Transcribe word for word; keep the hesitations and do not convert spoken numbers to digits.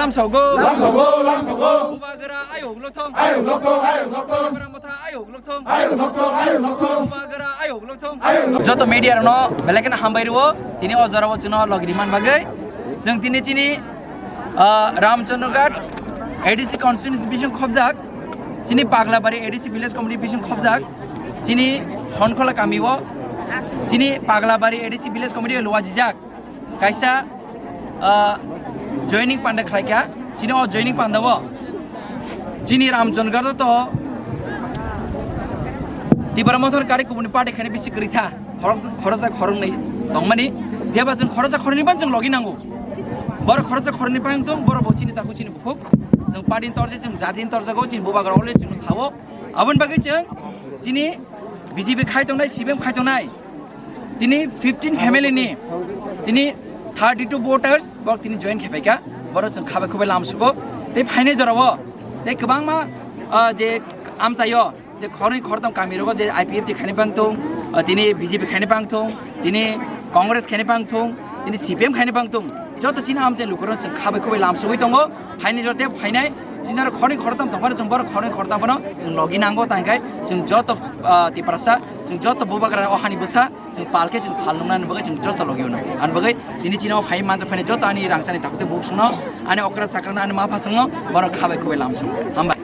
Lamsogo. Lamsogo, lamsogo. Bubagra ayok lokthong. Ayok lokthong, ayok lokthong. Bubagra motha ayok lokthong. Ayok lokthong, ayok lokthong. Bubagra ayok lokthong. Ayok lokthong. Joto media rokno belai kheno hambai rwo. Tini o jora o chwngno logi rimani bagwi. Chwng tini chini, ah, Ramchandraghat A D C constituency bising khobjak. Chini Paglabari A D C village committee bising khobjak. Chini Sonkhola kami o. Chini Paglabari A D C village committee o luajijak. Kaisa, ah, joining panda khlaikha, chini o joining panda o chini Ramchandraghat to Tipra Motha ni kari kubuni party khaina bisi kwrwi tha, khorok-, khoroksa khoroknwi tongmani, phiya ba chwng khoroksa khoroknwi ban chwng logi nango, borok khoroksa khoroknwi bang tong, borok bo chini takhuk chini bukhuk, chwng party ni torjak, chwng jati ni torjago, chini bubagra always chwng sao, aboni bagwi chwng chini B J P khai tongnai, C P M khai tongnai, tini fifteen family ni, tini thirty two voters, borok tini join khe phaikha, borok chwng khabai khubai lamsugo, tei phainai jorao, tei kwbangma, ah, je amchaio, je khornwi khortam kami rogo je I P F T khaini bang tong, ah, tini B J P khaini bang tong, tini Congress khaini bang tong, tini C P M khaini bang tong, joto chini amchai lukurok chwng khabai khubai lamsugwi tongo, phainai jorao tei phainai, chini aro khornwi khortam tongphano chwng borok khornwi khortam phano chwng logi nango, tangkhe chwng joto, ah, Tiprasa, chwng joto bubagra o hani bwsa, chwng palkhe chwng sal nungnani bagwi chwng joto logi uno. Ani bagwi tini chini o phai manjak phainai joto ani rangchakni takhuk tei bukhuk songno, ani okra chakrano, ani mapha songno, bono khabai khubai lamsung. Hambai.